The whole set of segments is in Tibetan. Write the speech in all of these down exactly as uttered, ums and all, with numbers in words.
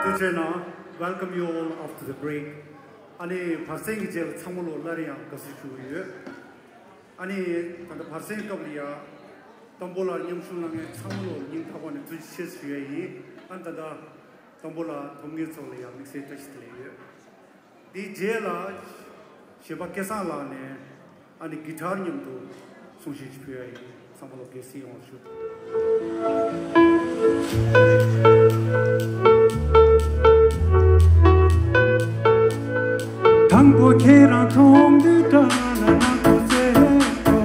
ཐུགས་རྗེ་གནང་། Welcome you all after the break. ཨ་ནི་བར་གསེང་གི་རྗེས་ལ་ཚང་མ་ལོ་སླར་ཡང་དགའ་བསུ་ཞུ་གི་ཡོད། ཨ་ནི་ད་ལྟ་བར་གསེང་སྐབས་ལ་ཡ། དང་པོ་ལ་མཉམ་ཞུགས་གནང་མཁན་ཚང་མ་ལོ་སྙིང་ཐག་པ་ནས་ཐུགས་རྗེ་ཆེ་ཞུ་ཡ་ཡིན། ཨ་ནི་ད་ལྟ་དང་པོ་ལ་སྡོམ་མཁན་ཚོ་ལ་ཡ་དམིགས་བསལ་བཀྲ་ཤིས་བདེ་ལེགས་ཡོད། དེའི་རྗེས་ལ་གཞས་པ་སྐལ་བཟང་ལགས་ནས་ཨ་ནི་གི་ཊར་མཉམ་དུ་གསུང་བཤད་ཅིག་ཕུལ་ཡ་ཡིན། ཚང་མ་ལོ་དགའ་བསུ་ཡོང་བ་ཞུ། དང་པོ་ཁྱེད་རང་མཐོང་དུས་དགྲ་ལ་ནག་པོ་སེར་པོ།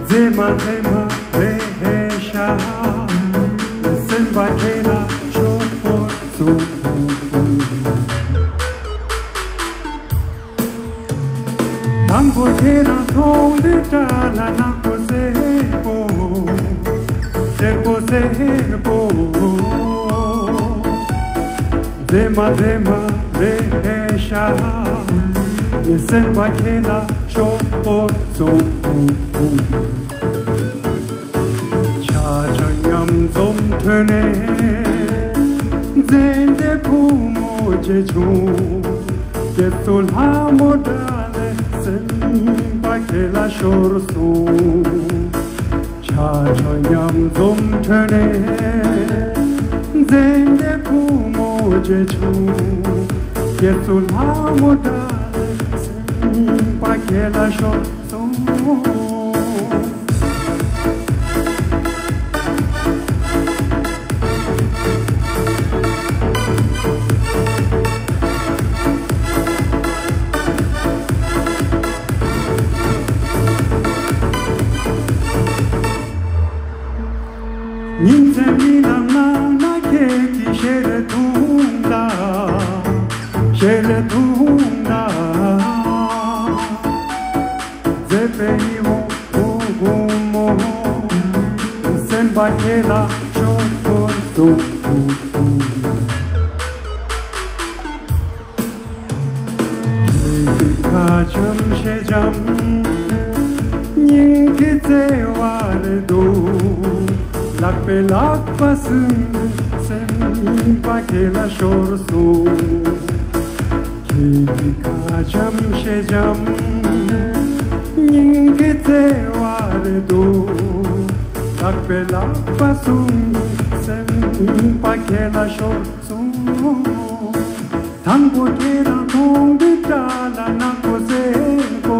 མཛེས་མ་མཛེས་མ་རེད་ཤག་སེམས་པ་ཁྱེད་ལ་ཤོག་པོ་སོང་། དང་པོ་ཁྱེད་རང་མཐོང་དུས་དགྲ་ལ་ནག་པོ་སེར་པོ། སེར་པོ་སེར་པོ། མཛེས་མ་མཛེས་མ་རེད་ཤག་ངའི་སེམས་པ་ཁྱེད་ལ་ཤོག་པོ་སོང་། ཆ་ཆ་མཉམ་འཛོམས་ཐོན་ནས། མཛེས་ལྡན་བུ་མོ་ཆེ་ཆུང་། སྐྱེ་སོ་ལྷ་མོ་འདྲ་ལས་སེམས་པ་ཁྱེད་ལ་ཤོར་སོང་། ཆ་ཆ་མཉམ་འཛོམས་ཐོན་ནས། མཛེས་ལྡན་བུ་མོ་ཆེ་ཆུང་། སྐྱེ་སོ་ལྷ་མོ་འདྲ་ལས་སེམས་པ་ཁྱེད་ལ་ཤོར་སོང་། ཉིན་མཚན་མི་ལ་ང་ན་ཁྱེད་ཀྱི་ཞལ་ཐུང་ལ། ཞལ་ཐུང་ལ། མཛེས་པའི་ཡིད་འོང་བུ་བུ་མོ། སེམས་པ་ཁྱེད་ལ་ཤོག་པོ་སོང་། ཁ་འཇམ་ཞལ་འཇམ། སྙིང་གི་བརྩེ་བ་རེད་འདུག་ལག་པའི་ལག་པ་ཟུང་། སེམས་པ་ཁྱེད་ལ་ཤོར་སོང་། ཁྱེད་ཀྱི་ཁ་འཇམ་ཞལ་འཇམ། སྙིང་གི་བརྩེ་བ་རེད་འདུག་ལག་པའི་ལག་པ་ཟུང་། སེམས་པ་ཁྱེད་ལ་ཤོར་སོང་། དང་པོ་ཁྱེད་རང་མཐོང་དུས་དགྲ་ལ་ནག་པོ་སེར་པོ།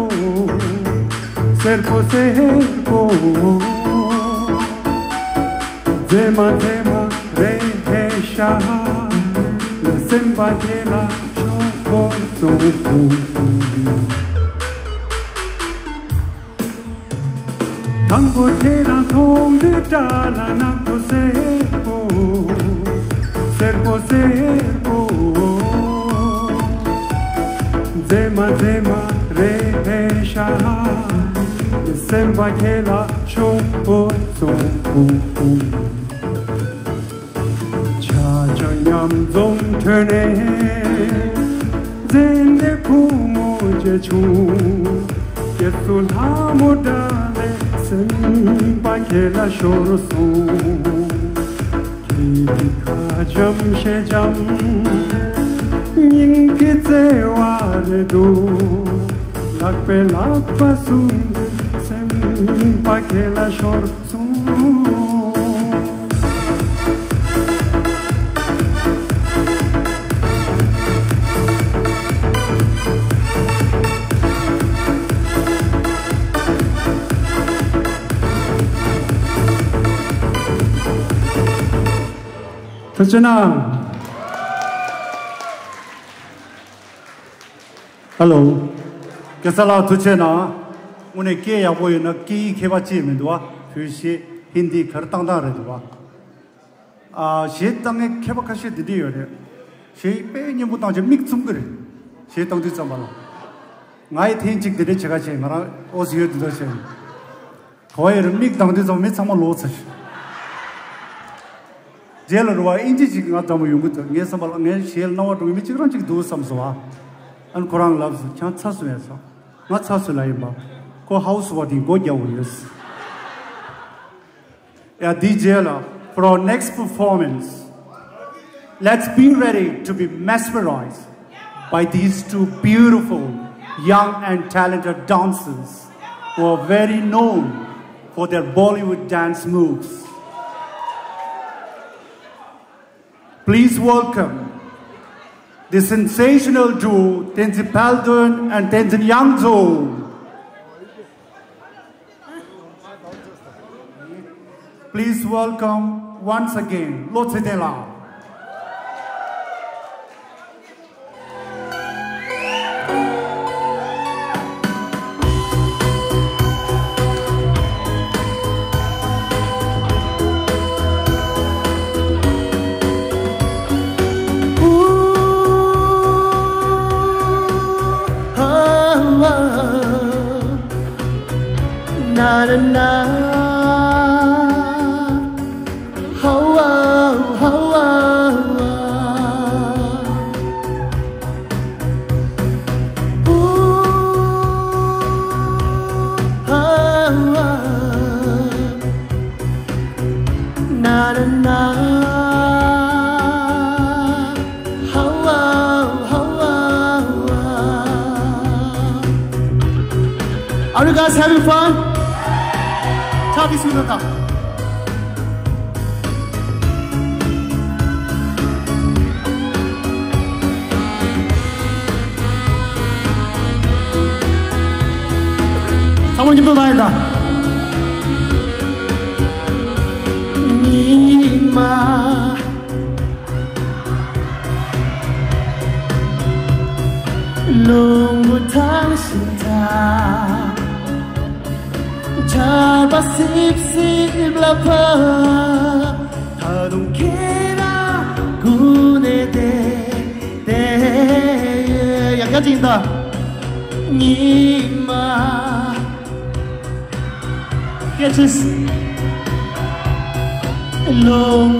སེར་པོ་སེར་པོ། མཛེས་མ་མཛེས་མ་རེད་ཤག་སེམས་པ་ཁྱེད་ལ་ཤོག་པོ་སོང་། དང་པོ་ཁྱེད་རང་མཐོང་དུས་དགྲ་ལ་ནག་པོ་སེར་པོ། སེར་པོ་སེར་པོ། མཛེས་མ་མཛེས་མ་རེད་ཤག་སེམས་པ་ཁྱེད་ལ་ཤོག་པོ་སོང་། ཆ་ཆ་མཉམ་འཛོམས་ཐོན་ནས། མཛེས་ལྡན་བུ་མོ་ཆེ་ཆུང་། སྐྱེ་སོ་ལྷ་མོ་འདྲ་ལས་སེམས་པ་ཁྱེད་ལ་ཤོར་སོང་། ཁྱེད་ཀྱི་ཁ་འཇམ་ཞལ་འཇམ། སྙིང་གི་བརྩེ་བ་རེད་འདུག་ལག་པའི་ལག་པ་ཟུང་། སེམས་པ་ཁྱེད་ལ་ཤོར་སོང་། ཐུགས་རྗེ་གནང་། ཧེ་ལོ། སྐལ་བཟང་ལགས་ཐུགས་རྗེ་གནང་། དངོས་གནས་སྐད་ཡག་པོ་ཡོད་ན་སྐད་ཡིག་མཁས་པ་ཅིག་མི་འདུག་བ། བོད་གཞས་ཧིན་དི་ག་རེ་བཏང་སྟངས་རེད་འདུག་བ། ཨ། གཞས་བཏང་མཁན་མཁས་པ་ཁ་ཤས་འདི་འདྲས་ཡོད་རེད། གཞས་དཔེ་སྙན་པོ་བཏང་བྱས་མིག་བཙུམ་གི་རེད། གཞས་བཏང་དུས་ཙམ་པ་ལ། ང་ཡི་ཐེངས་གཅིག་འདི་འདྲས་བྱེད་ཁ་བྱས། ང་རང་ཨོ་སི་ཡོད་འདི་འདྲ་བྱས། གོ་ཡ་རེད། མིག་བཏང་དུས་ཙམ་མི་ཚང་མ་ལོག་ཚར། རྗེས་ལ་རུ་བ་ཨིན་ཇི་ཅིག་ང་འདྲ་མོ་ཡོང་གི་འདུག་ངའི་བསམ་པ་ལ་ངའི་གཞས་ལ་སྣང་བ་འགྲོ་མཁན་མི་གཅིག་རང་གཅིག་འདུག་བསམ་སོང་ཨ། ཨ་ནི་ཁོ་རང་ལབ་སོང་། ཁྱང་ཚ་སོང་ཡ་སོང་། ང་ཚ་སོང་ལ་ཡིན་པ། ཁོ་ཧའུ་སི་བ་དེ་མགོ་རྒྱག་འོང་ཡོད། Yeah, D J la, for our next performance, let's be ready to be mesmerized by these two beautiful, young and talented dancers who are very known for their Bollywood dance moves. Please welcome the sensational duo Tenzin Paldun and Tenzin Yangzo. Please welcome once again, Lo Tse Teng Lau. Na na na. How, how, how, how, how. Ooh, how, how. Na, na, na. How, how, how, how, how. Are you guys having fun? ཕྱག་གིས་ཞུ་དང་། ཚང་མ་མཉམ་དུ་ལ་ཡིན་ད། ཉི་མ། ལུང་བུ་ཐང་ཞིང་ཐང་། ཆར་པ་སིབ་སིབ་ལ་ཕབ། ད་དུང་ཁྱེད་རང་སྒུག་ནས་བསྡད་བསྡད་ཡོད། ཡང་བསྐྱར་ཅིག་ཡིན་ད། ཉི་མ། Catch this. ལུང་།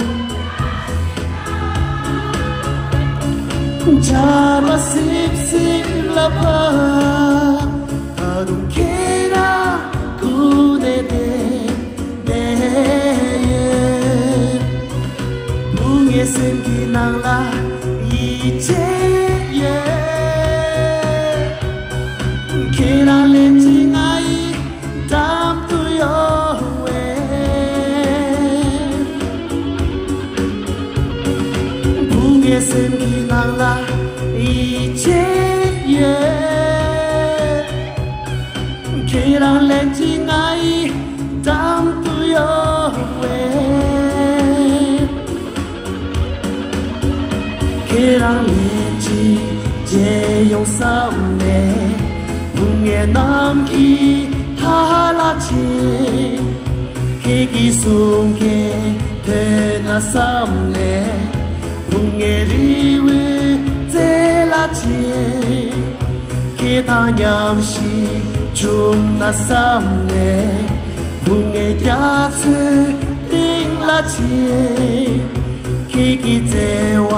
ཆར་པ་སིབ་སིབ་ལ་ཕབ། ད་དུང་ཁྱེད་རང་སྒུག་ནས་བསྡད་བསྡད་ཡོད། བུ་ངའི་སེམས་ཀྱི་ནང་ལ་ཡིད་ཆེས་ཡོད། ཁྱེད་རང་ལན་གཅིག་ང་ཡི་འགྲམ་དུ་ཡོང་བས། བུ་ངའི་སེམས་ཀྱི་ནང་ལ་ཡིད་ཆེས་ཡོད། ཁྱེད་རང་ལན་གཅིག་ང་ཡི་འགྲམ་དུ་ཡོང་བས། ཁྱེད་རང་ལན་གཅིག་མཇལ་ཡོང་བསམ་ནས། བུ་ངའི་ནམ་མཁའི་མཐའ་ལ་ཕྱིན། ཁྱེད་ཀྱི་གསུང་སྐད་ཐོས་ན་བསམ་ནས། བུ་ངའི་རི་བོའི་རྩེ་ལ་ཕྱིན། ཁྱེད་དང་མཉམ་ཞིག་བྱུང་ན་བསམ་ནས། བུ་ངའི་རྒྱ་མཚོའི་གཏིང་ལ་ཕྱིན། ཁྱེད་ཀྱི་བརྩེ་བ་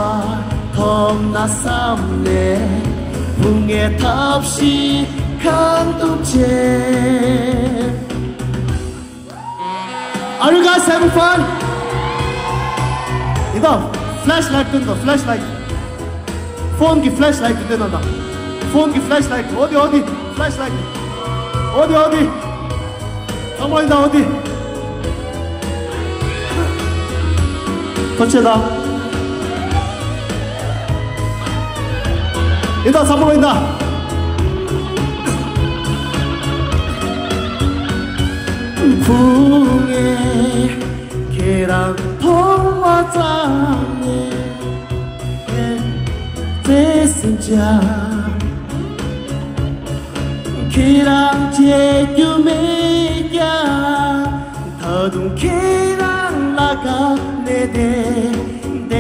ཐོབ་ན་བསམ་ནས། བུ་ངའི་ཐབས་ཤེས་གང་ཐུབ་བྱས། Are you guys having fun? ཡིན་ད། ཕི་ལེཤ་ལའིཊ་སྟོན་དང་། ཕི་ལེཤ་ལའིཊ། ཕོན་གྱི་ཕི་ལེཤ་ལའིཊ་སྟོན་དང་། ཕོན་གྱི་ཕི་ལེཤ་ལའིཊ། འོ་དེ་འོ་དེ། ཕི་ལེཤ་ལའིཊ། འོ་དེ་འོ་དེ། ཚང་མ་ཡིན་ད། འོ་དེ། ཐུགས་རྗེ་ཆེ་ད། ཡིན་ད། ཚང་མ་ཡིན་ད། བུ་ངས་ཁྱེད་རང་མཐོང་བ་ཙམ་ནས་བརྩེ་སེམས་ཀྱང་། ཁྱེད་རང་བརྗེད་རྒྱུ་མེད་ཀྱང་། ད་དུང་ཁྱེད་རང་ལ་དགའ་ནས་བསྡད་བསྡད་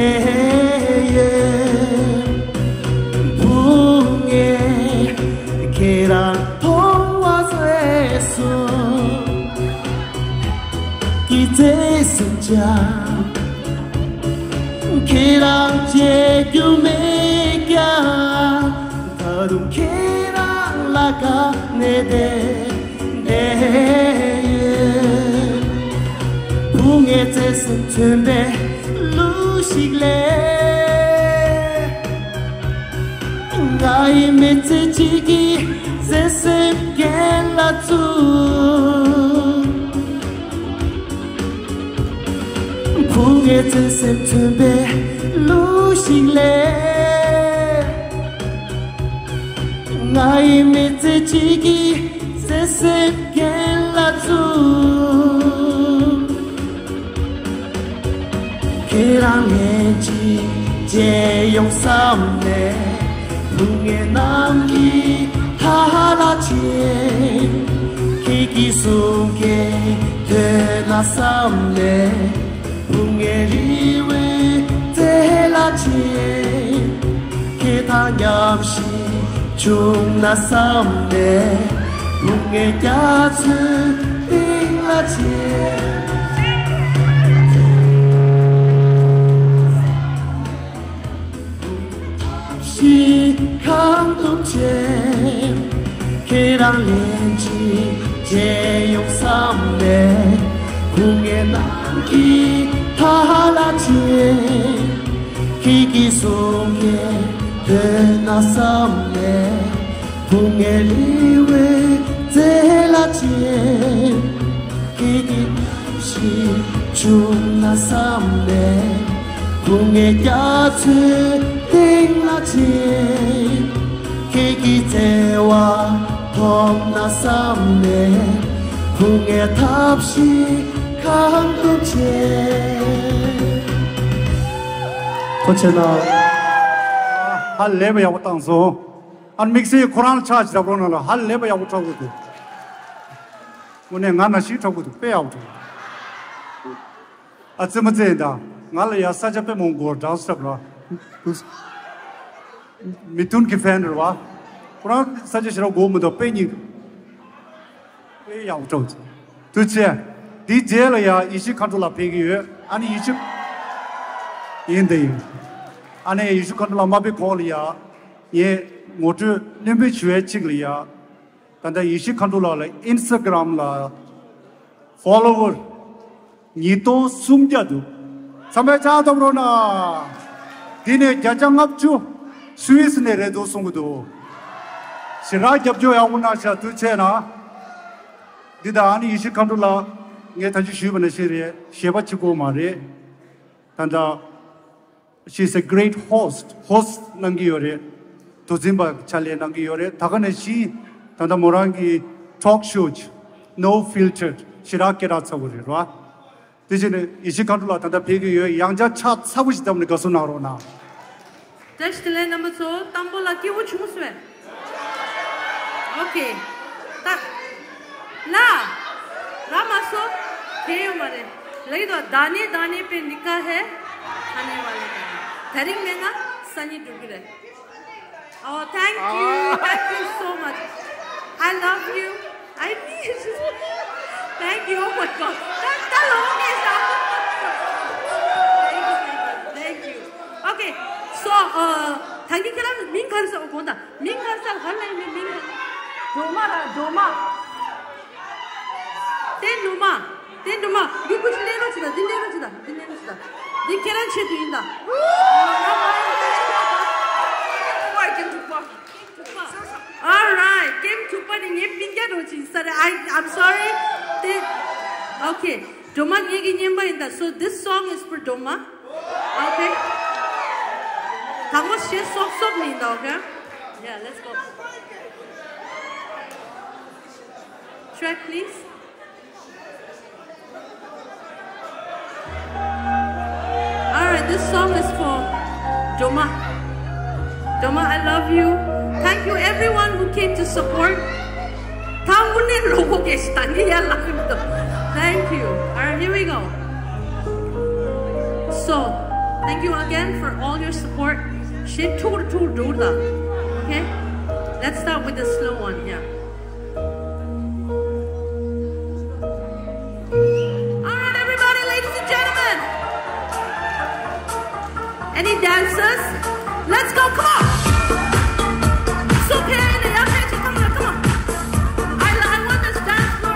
ཡོད། བུ་ངས་ཁྱེད་རང་མཐོང་བ་བཟོས་སོང་། ཀྱི་བརྩེ་སེམས་ཀྱང་། ཁྱེད་རང་བརྗེད་རྒྱུ་མེད་ཀྱང་། ད་དུང་ཁྱེད་རང་ལ་དགའ་ནས་བསྡད་ བུ་ངའི་བརྩེ་སེམས་མཚོན་པའི་གླུ་ཞིག་ལས། ང་ཡི་མི་ཚེ་གཅིག་གི་བརྩེ་སེམས་རྒྱན་ལ་བཙུགས། བུ་ངའི་བརྩེ་སེམས་མཚོན་པའི་གླུ་ཞིག་ལས། ང་ཡི་མི་ཚེ་གཅིག་གི་བརྩེ་སེམས་རྒྱན་ལ་བཙུགས། ཁྱེད་རང་ལན་གཅིག་མཇལ་ཡོང་བསམ་ནས། བུ་ངའི་ནམ་གྱི་ཐ་ལ་ཆེ། ཁྱེད་ཀྱི་གསུང་སྐད་ཐོས་ན་བསམ་ནས། བུ་ངའི་རེ་བའི་རྩེ་ལ་ཆེ། ཁྱེད་དང་མཉམ་ཞིག་བྱུང་ན་བསམ་ནས། བུ་ངའི་རྒྱ་མཚོའི་གཏིང་ལ་ཆེ། ཞིག་གང་ཐུབ་བྱས། ཁྱེད་རང་ལན་གཅིག་མཇལ་ཡོང་བསམ་ནས། བུ་ངའི་ནམ་གྱི་ཐ་ལ་ཆེ། ཁྱེད་ཀྱི་གསུང་སྐད་ཐོས་ན་བསམ་ནས། བུ་ངའི་རེ་བའི་རྩེ་ལ་ཆེ། ཁྱེད་ཀྱི་ཞིག་བྱུང་ན་བསམ་ནས། བུ་ངའི་རྒྱ་མཚོའི་གཏིང་ལ་ཆེ། ཁྱེད་ཀྱི་བརྩེ་བ་ཐོབ་ན་བསམ་ནས། བུ་ངའི་ཐབས་ཤེས་གང་ཐུབ་བྱས། ཐུགས་རྗེ་གནང་། ཧ་ལས་པ་ཡག་པོ་བཏང་སོང་། ཨ་ནི་དམིགས་བསལ་ཁོ་རང་ལ་ཕྱག་ཅིག་རྒྱབ་རོགས་གནང་ལ། ཧ་ལས་པ་ཡག་པོ་འཁྲབ་དགོས་འདུག་དངོས་གནས་ང་ནང་བཞིན་འཁྲབ་དགོས་འདུག་དཔེ་ཡག་པོ་འཁྲབ། ཨ་ཙི་མ་ཙི་ཡིན་ད། ང་ལ་ཡ་ས་ཆ་དཔེ་མང་པོ་འདྲ་སོ་ར། མི་མཐུན་གྱི་ཕན་རེད་བ། ཁོ་རང་ས་ཆ་ཞེ་དྲག་དགོས་མི་འདུག་དཔེ་སྙིང་། དཔེ་ཡག་པོ་འཁྲབ། ཐུགས་རྗེ་ཆེ། འདིའི་རྗེས་ལ་ཡ་ཡེ་ཤེས་མཁའ་འགྲོ་ལགས་ཕེབས་ཀྱི་ཡོད། ཨ་ནི་ཡེ་ཤེས། ཡིན་དེ་ཡིན། ཨ་ནི་ཡེ་ཤེས་མཁའ་འགྲོ་ལགས་མ་ཕེབས་གོང་ལ་ཡ། ངས་ངོ་སྤྲོད་རྣོན་པོ་ཞུ་ཡས་གཅིག་ལ་ཡ། ད་ལྟ་ཡེ་ཤེས་མཁའ་འགྲོ་ལགས་ལ་ཨིན་སི་ཊ་གྷི་རམ་ལ་ཕོ་ལོ་ཝར་ཉིས་སྟོང་སུམ་བརྒྱ་འདུག་ཚང་མས་ཕྱག་ཐོབ་རོགས་གནང་། འདི་ནས་བརྒྱ་ཆ་ལྔ་བཅུ་སུད་སི་ནས་རེད་འདུག་གསུང་གི་འདུག་ཞེ་དྲག་རྒྱབ་སྐྱོར་ཡག་པོ་གནང་ཤག་ཐུགས་རྗེ་ཆེ་གནང་། འདི་དང་ཨ་ནི་ཡེ་ཤེས་མཁའ་འགྲོ་ལགས་ངས་ད་ཅི་ཞུས་པ་ནང་བཞིན་རེད། གཞས་པ་གཅིག་པོ་མ་རེད། ད་ལྟ། She's a great host. Host གནང་གི་ཡོད་རེད། དུས་འཛིན་པ་ཕྱག་ལས་གནང་གི་ཡོད་རེད། ད་ག་ནང་བཞིན་ད་ལྟ་མོ་རང་གི་ཊོག་ཤོ་No Filter ཞེ་དྲག་སྐད་གྲགས་ཚ་པོ་རེད་ར། དེ་བཞིན་ཡེ་ཤེས་མཁའ་འགྲོ་ལགས་ད་ལྟ་ཕེབས་ཀྱི་ཡོད། ཡང་བསྐྱར་ཕྱག་ཚ་པོ་ཞིག་བཏབ་ནས་དགའ་བསུ་གནང་རོགས་གནང་། བཀྲ་ཤིས་བདེ་ལེགས་རྣམ་པ་ཚོ། དང་པོ་ལ་སྐྱིད་པོ་བྱུང་སོང་བས། ཨོ་ཁེ། ད། ལ། ར་མ་སོ། གལ་ཡོད་མ་རེད། ལ་ཡིན་དོ། दाने दाने पे लिखा है खाने वाले का नाम। ད་རིང་མེད་ན་སང་ཉིན་འགྲོ་གི་རེད། Oh, thank you. Thank you so much. I love you. I need you. Thank you. Oh my God. ད་ད་ལོ་ངེས་ད། Thank you, thank you, thank you. Okay. So, uh, ད་གིན་ཁྱེད་རང་མིང་ག་རེ་ཟེར། འོ་དགོངས་དག་མིང་ག་རེ་ཟེར། ཧ་ལས་མིང་མིང་ག་རེ། སྒྲོལ་མ་ར་སྒྲོལ་མ། ཏེ་ནུ་མ། ཏེ་ནུ་མ། འདི་ཀུ་ཅི་ལེན་རོགས་བྱེད་དང་། འདི་ལེན་རོགས་བྱེད་དང་། འདི་ལེན་རོགས་བྱེད་དང་། འདི་ཁྱེད་རང་ཆེད་དུ་ཡིན་ད། All right, game to party. Game to party. ངའི་སྤུན་ཀྱག་རོགས་བྱེད་ས་རེད། I, I'm sorry. ཏེ། Okay. སྒྲོལ་མ་ངེད་ཀྱི་རྔན་པ་ཡིན་ད། So this song is for སྒྲོལ་མ. Okay. དང་པོ་གཞས་སོབ་སོབ་ནི་ད། Okay. Yeah, let's go. Track, please. All right, this song is for སྒྲོལ་མ. སྒྲོལ་མ, I love you. Thank you everyone who came to support. ད་དངོས་གནས་ལོ་གོ་གེ་ཞིག་ད་ངས་ཡར་ལངས་མི་འདུག Thank you. All right, here we go. So, thank you again for all your support. གཞས་ཐུག་རུ་ཐུག་རུ་འགྲོ་ད། Okay? Let's start with the slow one here. All right, everybody, ladies and gentlemen. Any dancers? Let's go, come on. It's okay, the young ladies, come on, come on. I, I want this dance floor.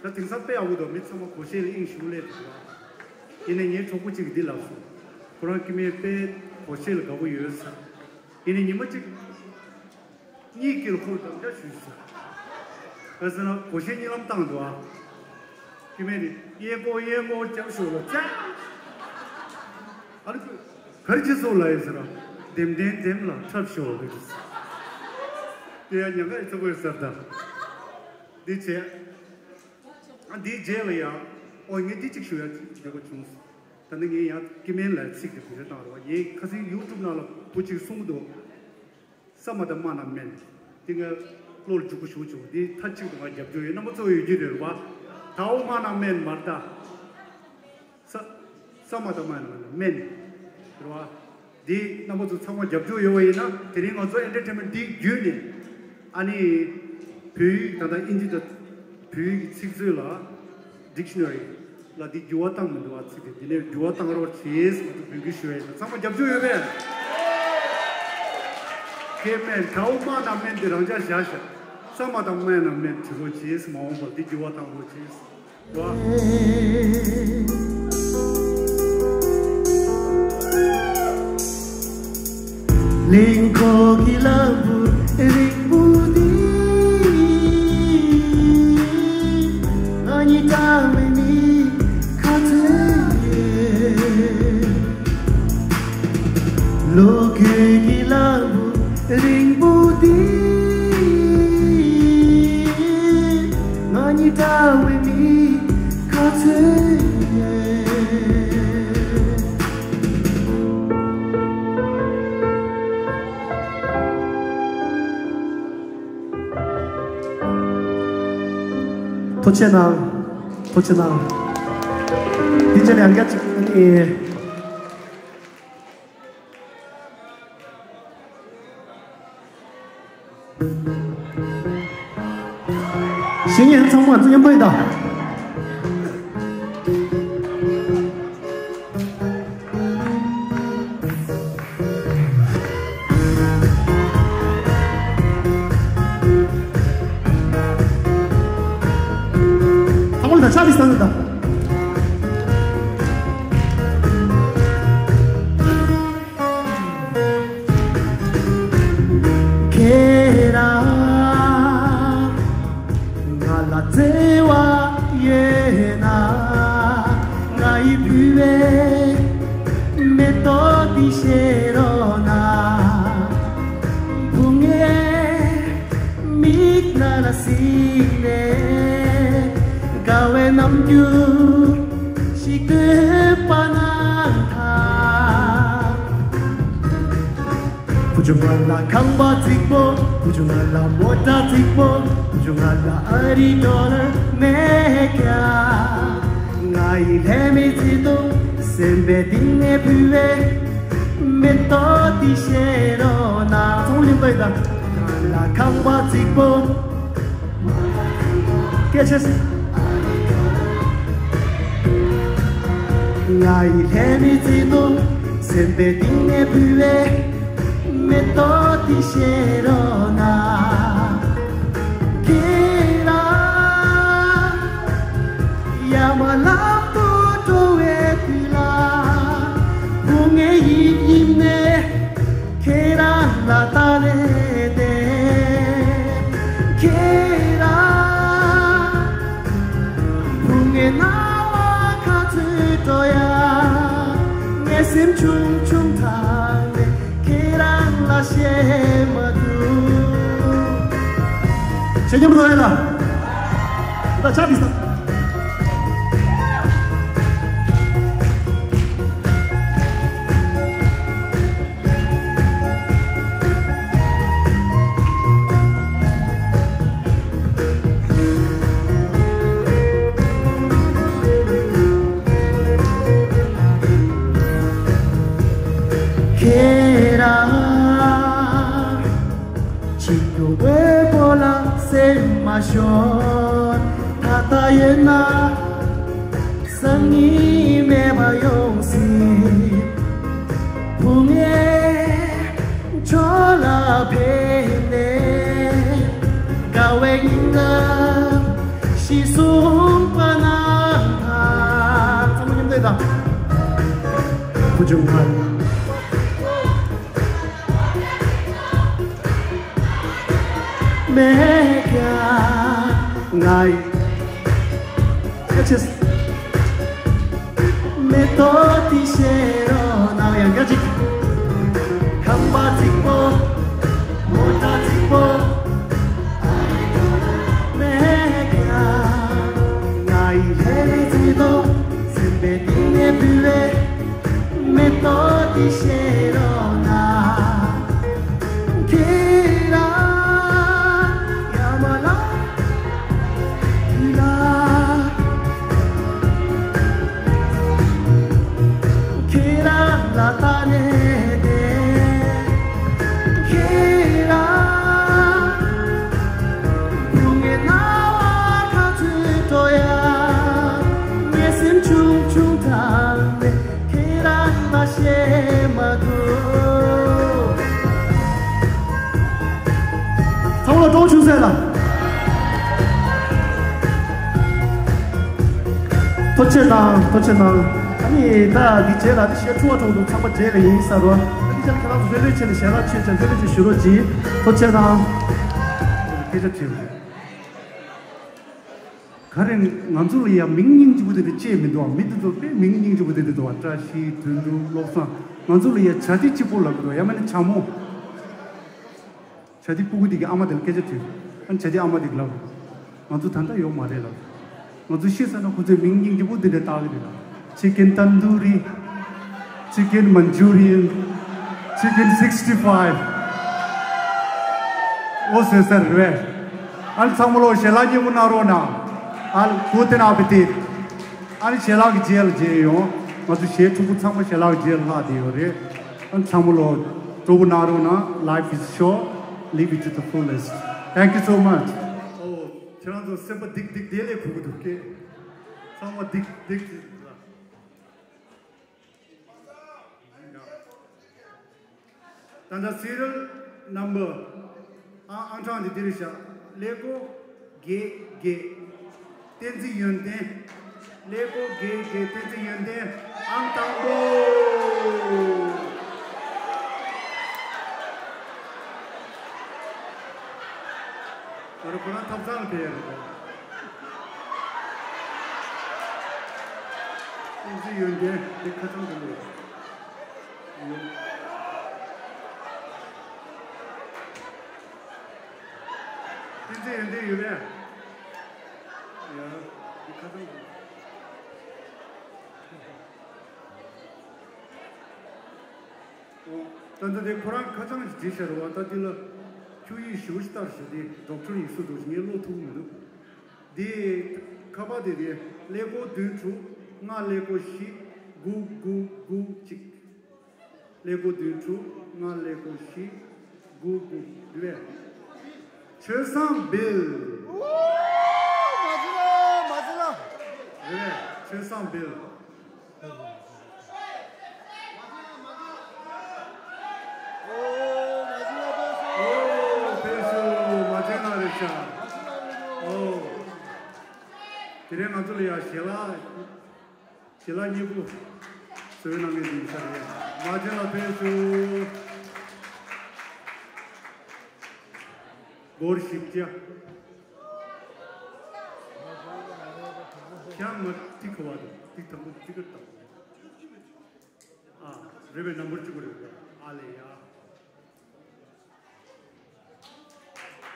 ད་དེང་སང་དཔེ་ཡག་པོ་འདུག་མི་ཚང་མ་སྒོར་གཞས་ལ་དབྱིངས་ཞུགས་སླེབས་འདུག་བ། ཡིན་ནའི་ངའི་གྲོགས་པོ་གཅིག་གིས་འདི་ལབ་སོང་། ཁོ་རང་སྐྱེ་དམན་དཔེ་སྒོར་གཞས་ལ་དགའ་པོ་ཡོད་ཟེར། ཡིན་ནའི་ཉི་མ་གཅིག་གཉིད་ཁུག་ཁོ་དམ་བཅའ་ཞུས་སོང་། ག་ཟེར་ན་སྒོར་གཞས་གཉིད་ལམ་བཏང་འདུག་ཨ། སྐྱེ་དམན་ནི་གཡས་སྐོར་གཡས་སྐོར་རྒྱབ་ཤོག་ལ་ཅག་ཨ་ལ་ཁུ་ག་རེ་བྱེད་སོང་ལ་ཡིན་ཟེར་ན། ལྡེམ་ལྡེམ་ལྡེམ་ལ་འཁྲབ་ཤོག་ལ་ཡིན། དེ་ཡང་ཉག་ག་ཡི་ཚོ་བོས་ཟེར་ད། འདི་བྱས། ཨ་འདིའི་རྗེས་ལ་ཡང་ཨོ་ངས་འདི་གཅིག་ཞུ་ཡ་འདོད་པ་བྱུང་སོང་། ད་ནི་ངས་ཡང་སྐྱེ་དམན་ལ་ཚིག་དེ་བེད་སྤྱོད་བཏང་རོགས། ངས་ཁ་སང་ཡུ་ཊུབ་ནང་ལ་བུ་གཅིག་གསུང་གི་འདུག་ས་མ་དང་མ་ན་དམན། འདི་ངས་བློ་ལ་འཇུག་གི་ཞུ་བྱུང་། འདི་མཐའ་གཅིག་ཏུ་ང་རྒྱབ་སྐྱོར་ཡོད། རྣམ་པ་ཚོ་ཡོད་ཀྱི་རེད་བ། ད་འོ་མ་ན་དམན་མར་ད། ས། ས་མ་དང་མ་ན་དམན་རེད་བ། འདི་རྣམ་པ་ཚོ་ཚང་མ་རྒྱབ་སྐྱོར་ཡོད་པ་ཡིན་ན་དེ་རིང་ང་ཚོ་ཨེན་ཊར་ཊེན་མེན་ཊི་འདི་བརྒྱུད་ནས་ཨ་ནི་བོད་ཡིག་ད་ལྟ་ཨིན་ཇི་དང་བོད་ཡིག་གི་ཚིག་མཛོད་ལ་ཌིག་ཤ་ན་རི་ལ་འདི་འགྱུར་བ་བཏང་མི་འདུག་བ། ཚིག་དེ་འདི་ནས་འགྱུར་བ་བཏང་རོགས་བྱེད་ཟེར་ང་ཚོ་འབོད་སྐུལ་ཞུ་ཡ་ཡིན། ཚང་མ་རྒྱབ་སྐྱོར་ཡོད་པས། ཁེ་མེན་གའུ་མ་ན་མེན་འདི་རང་འཇགས་བཞག་ཤག་ས་མ་དང་མ་ན་མེན་བྲི་རོགས་བྱེད་ཟེར། མ་འོངས་པར་འདི་འགྱུར་བ་བཏང་རོགས་བྱེད་ཟེར། གླིང་ཁོག་གི་ལམ་བུ་རིང་པོ་འདི། ང་གཉིས་འདྲ་བའི་མི་ག་ཚོད་ཡོད། ལོ་རྒྱུས་ཀྱི་ལམ་བུ་རིང་པོ་འདི། ང་གཉིས་འདྲ་བའི་མི་ག་ཚོད་ཡོད། ཐུགས་རྗེ་གནང་། ཐུགས་རྗེ་གནང་། དེ་རྗེས་ལ་ཡང་བསྐྱར་གཅིག་ཨ་ནི། བཤེས་གཉེན་ཚང་མ་མཉམ་པོ་ཡིན་ད། ཚང་མ་ལ་ཕྱག་འདི་བསང་ད། ཁྱེད་རང་ང་ལ་བརྩེ་བ་ཡོད་ན། ང་ཡི་བུ་བས་མེ་ཏོག་འདི་བཞད་རོགས་གནང་། བུ་ངའི་མིག་ནང་ལ་གཟིགས་ནས་དགའ་བའི་རྣམ་འགྱུར་ཞིག་སྟོན་པ་གནང་དང་། བུ་ཆུང་ང་ལ་ཁང་པ་རྫིག་པོ། བུ་ཆུང་ང་ལ་མོ་ཊ་རྫིག་པོ། བུ་ཆུང་ང་ལ་ཨ་རི་ཌོ་ལར་མེད་ཀྱང་། ང་ཡི་ལྷད་མེད་བརྩེ་དུང་སེམས་པའི་གཏིང་ནས་ཕུལ་བའི་མེ་ཏོག་འདི་བཞད་རོགས་གནང་། ཚོང་ལིང་པའི་དང་། ང་ལ་ཁང་པ་རྫིག་པོ། སྐད་ཆ་སི། ང་ཡི་ལྷད་མེད་བརྩེ་དུང་སེམས་པའི་གཏིང་ནས་ཕུལ་བའི་མེ་ཏོག་འདི་བཞད་རོགས་གནང་། ཁྱེད་རང་ཡར་མར་ལམ་དུ་འགྲོ་བའི་དུས་ལ། བུ་ངའི་ཡིབ་ཡིབ་ནས་ཁྱེད་རང་ལ་ལྟ་ལས་ཏེ། ཁྱེད་རང་བུ་ངའི་རྣ་བ་ག་ཚོད་འགྲོ་ཡང་། ངའི་སེམས་ཆུང་ཆུང་ཐང་ནས་ཁྱེད་རང་ལ་བཤད་མ་ཐུབ། ཆེ་སྙོམས་རོགས་ཡ་ལ། ད་ཆ་དི་ས། ཁྱེད་རང་གཅིག་ཏུ་དབུལ་པོ་ལ་སེམས་མ་ཤོར། ད་ལྟ་ཡོད་ན་སང་ཉིན་མེད་པ་ཡོང་སྲིད། བུ་ངས་ཁྱོད་ལ་ཕན་ནས་དགའ་བའི་སྙིང་གཏམ་ཞིག་གསུང་ ཕུ་ཆུང་ཁ། མེད་ཀྱང་ང་ཡི། ཨེ་ཆེས། མེ་ཏོག་འདི་བཞད་རོགས་གནང་། ཡང་བསྐྱར་ཅིག་ཁང་པ་རྫིག་པོ། མོ་ཊ་རྫིག་པོ། མེད་ཀྱང་ང་ཡི་ལྷ་རེ་བརྩེ་དོ། སེམས་པའི་གཏིང་ནས་འབུལ་བའི་མེ་ཏོག་འདི་བཞད་རོགས་གནང་། ཁྱེད་རང་ཡ་མ་ལ་ཡ་ལ། ཁྱེད་རང་ལ་ལྟ་ནས་བསྡད། ཁྱེད་རང་བུ་ངའི་རྣ་བ་ག་ཚོད་འགྲོ་ཡ། ངའི་སེམས་ཆུང་ཆུང་དྲགས་ནས་ཁྱེད་རང་ལ་བཤད་མ་ཐུབ། ཚང་མ་ལ་སྤྲོ་བོ་ཆུང་ཟེར་ལ། ཐུགས་རྗེ་གནང་། ཐུགས་རྗེ་གནང་། ཨ་ནི་ད་འདི་རྗེས་ལ་ནི་གཞས་འཁྲུག་པ་འཁྲུག་འདུག་ཚང་མ་རྗེས་ལ་ཡིན་ས་རོ། ཨ་ནི་ཅག་ཁྱེད་རང་ཚོ་ལྷོད་ལྷོད་བྱས་ནས་ཞལ་ལག་མཆོད་བྱས་ལྷོད་ལྷོད་བྱས་བཞུགས་རོགས་གྱིས། ཐུགས་རྗེ་གནང་། སྐད་ཆ་དྲིས། ག་རེ་ང་ཚོ་ལ་ཡ་མིང་སྙིང་རྗེ་པོ་དེ་འདྲ་ཅེས་མི་འདུག་མི་དེ་ཚོ་དཔེ་མིང་སྙིང་རྗེ་པོ་དེ་འདྲ་འདུག་བཀྲ་ཤིས་དོན་གྲུབ་བློ་བཟང་། ང་ཚོ་ལ་ཡ་བྱ་དེ་གཅིག་པོ་ལབ་གི་འདུག་ཡང་མིན་ན་བྱ་མོ། བྱ་དེ་སྤུ་གུ་དེ་གི་ཨ་མ་དེ་ལ་སྐད་ཆ་དྲིས། ཨ་ནི་བྱ་དེ་ཨ་མ་དེ་གི་ལབ། ང་ཚོ་ད་ལྟ་ཡོད་མ་རེད་ལབ། ང་ཚོ་ཤི་ས་ན་ཁོ་ཚོའི་མིང་སྙིང་རྗེ་པོ་དེ་འདྲ་བཏགས་གི་རེད་ལབ། Chicken tandoori, chicken Manchurian, chicken sixty five། ཨོ་ཟེར་ཟེར་རེད། ཨ་ནི་ཚང་མ་ལོ་ཞལ་ལག་མཉེས་པོ་གནང་རོགས་གནང་། ཨ་ལ་བུ་དེ་ན་བི་དེ། ཨ་ནི་ཞལ་ལག་གི་རྗེས་ལ་མཇལ་ཡོང་། ང་ཚོ་གཞས་འཁྲུག་པོ་ཚང་མ་ཞལ་ལག་གི་རྗེས་ལ་ལྷག་བསྡད་ཡོད་རེད། ཨ་ནི་ཚང་མ་ལོ་སྤྲོ་པོ་གནང་རོགས་གནང་། Life is short, live it to the fullest. Thank you so much. ཨོ། ཁྱེད་རང་ཚོ་སེམས་པ་སྡིག་སྡིག་དེ་ལས་ཁུག་གི་འདུག་སྐད། ཚང་མ་སྡིག་སྡིག་ཅིག་ལ། ད་ལྟ་སི་རི་ཡལ་ནམ་བར། ཨང་ཨང་གྲངས་འདི་འདིར་བཞག་ཀླད་ཀོར་བརྒྱད་བརྒྱད། བསྟན་འཛིན་ཡོན་ཏན། ཀླད་ཀོར་བརྒྱད་བརྒྱད། བསྟན་འཛིན་ཡོན་ཏན། ཨང་དང་པོ། ད་རུང་ཁོ་རང་ཐབ་ཚང་ལ་ཕེབས་ཡོད་རེད། བསྟན་འཛིན་ཡོན་ཏན་དེ་ཁ་སང་དུ་ལོས། ཡོད། བསྟན་འཛིན་ཡོན་ཏན་ཡོད་པས། ཡ། འདི་ཁ་སང་དུ། ཨོ། ད་ལྟ་དེ་ཁོ་རང་ཁ་བྱང་ཞིག་བྲིས་བཞག་རེད་བ། ད་འདི་ལ་ཆུ་ཡིག་ཞེ་པོ་ཞིག་བཏགས་བཞག་དེ་ཌོག་ཊར་ཡིག་གཟུགས་འདུག་ངས་ཀློག་ཐུབ་ཀྱི་མི་འདུག་འདི་ཁ་པར་དེ་དེ་ཀླད་ཀོར་བདུན་དྲུག་ལྔ་ཀླད་ཀོར་བཞི་དགུ་དགུ་དགུ་གཅིག་ཀླད་ཀོར་བདུན་དྲུག་ལྔ་ཀླད་ཀོར་བཞི་དགུ་དགུ་འདི་བས། ཆོས་བཟང་སྦིལ། མ་ཚོ་ལ། མ་ཚོ་ལ། རེད་པས། ཆོས་བཟང་སྦིལ། ཨོ། ཕེབས་ཤོག་མ་བྱན་ལགས་རེད་ཤག་ཨོ། དེ་རིང་ང་ཚོ་ལ་ཡ་ཞལ་ལག་ཞལ་ལག་མཉེས་པོ་བཟོས་གནང་མཁན་དེ་ཡིན་ས་རེད། མ་བྱན་ལགས་ཕེབས་ཤོག་སྒོར་བཞི་བརྒྱ། ཁྱེད་མ་ཏི་ཁ་བ་དང་ཏི་དང་པོ་ཏི་ཀ་དང་། ཨ། རེད་པས། ནམ་བར་གཅིག་པ་རེད་པས། ཨ་ལེ་ཡ།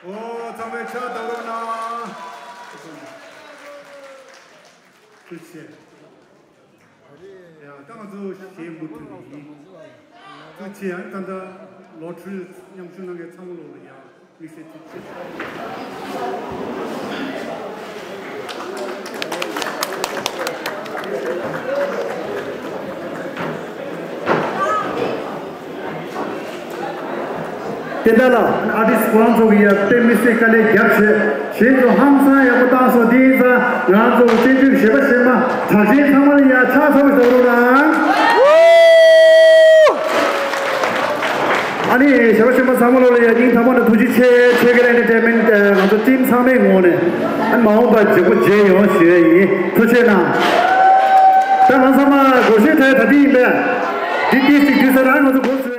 ཨོ། ཚང་མས་ཕྱག་བརྡབ་རོགས་གནང་། ཐུགས་རྗེ་ཆེ། ཡ། ད་ང་ཚོ་གཞས་མུ་མཐུད་ནས་ཡིན། ཐུགས་རྗེ་ཆེ། ཨ། ད་ལྟ་ལོ་ཊ་རི་མཉམ་ཞུགས་གནང་མཁན་ཚང་མ་ལོ་ལ་ཡ། དེ་འདྲ་ལ་ཨར་ཊིསི་ཁོ་རང་ཚོ་གི་ཡ་དཔེ་མི་སྲིད་དཀའ་ལས་རྒྱབ་བྱས་གཞས་ཚོ་ཧང་སང་ཡག་པོ་བཏང་སོང་། དེ་ཡིན་ཙང་ང་ཚོ་བཙན་བྱོལ་གཞས་པ་གཞས་མ་གྲགས་ཅན་ཚང་མ་ལ་ཡ་ཕྱག་འཚལ་བའི་ཟླ་བ་རོགས་གནང་། ཨ་ནི་གཞས་པ་གཞས་མ་ཚང་མ་ལོ་ལ་ཡ་སྙིང་ཐག་པ་ནས་ཐུགས་རྗེ་ཆེ། ཆོས་སྐལ་ཨེན་ཊར་ཊེན་མེན་ཊི་ང་ཚོ་ཊིམ་ཚང་མའི་ངོས་ནས། ཨ་ནི་མ་འོངས་པར་མཇུག་པོ་མཇལ་ཡོང་ཞུ་ཡ་ཡིན། ཐུགས་རྗེ་གནང་། ད་ང་ཚང་མ་སྒོར་གཞས་འཁྲབ་ཡ་ད་ལྟ་ཡིན་པས། དེ་ཏིས་ཅིག་དུས་ཚོད་རང་ང་ཚོ་འགོ་ཚུགས།